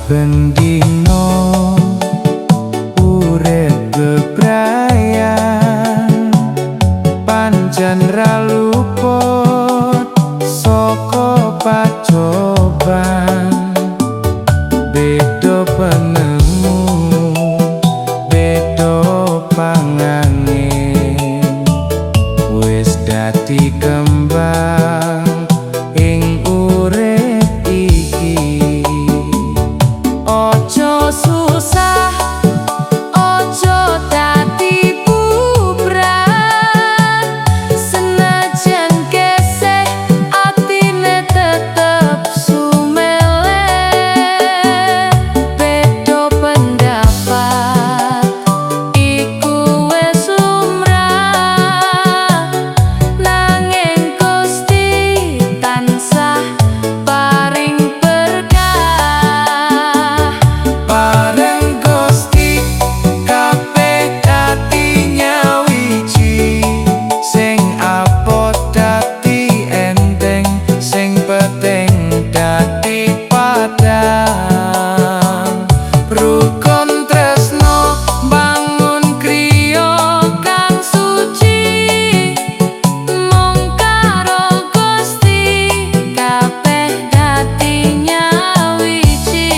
Saben dino urip bebrayan, pancen ra luput saka pacoban. Beda penemu, beda pangangin, wis dadi kembang ing urip iki. Ojo susah, ojo dadi bubrah. Senajan keseh, atine tetep sumeleh. Beda pendapat, iku wis lumrah. Nanging Gusti tansah paring berkah. Bareng Gusti kabeh dadi nyawiji, sing abot dadi enteng, sing penting dadi padang. Rukun tresno bangun griya kang suci, mung karo Gusti kabeh dadi nyawiji.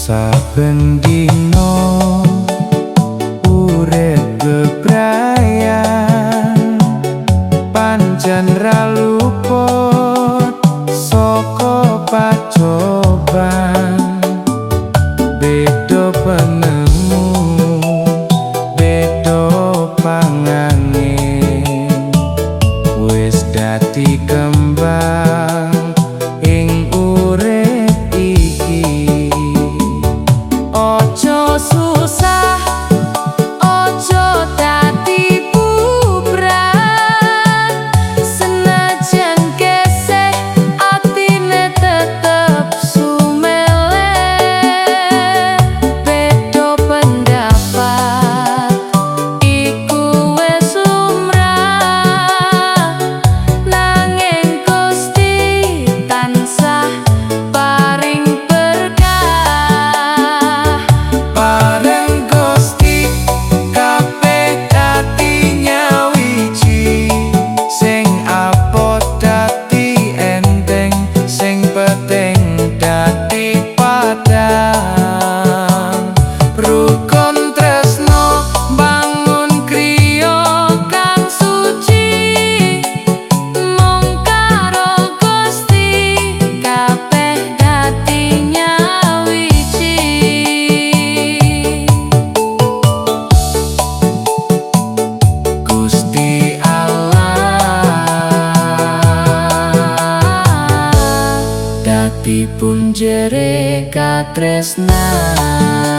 Saben dino urip bebrayan, pancen ra luput saka pacoban. Beda penemu, beda pangangin, wis dadi kembang ing urip iki. Ojo susah, ojo dadi bubrah. Senajan keseh, atine tetep sumeleh. Beda pendapat, iku wis lumrah. Nanging Gusti tansah paring berkah. Bareng Gusti kabeh dadi nyawiji, sing abot dadi enteng, sing penting dadi padang. Rukun tresno bangun griya kang suci, mung karo Gusti kabeh dadi nyawiji. Gusti Allah dadi punjere katresnan.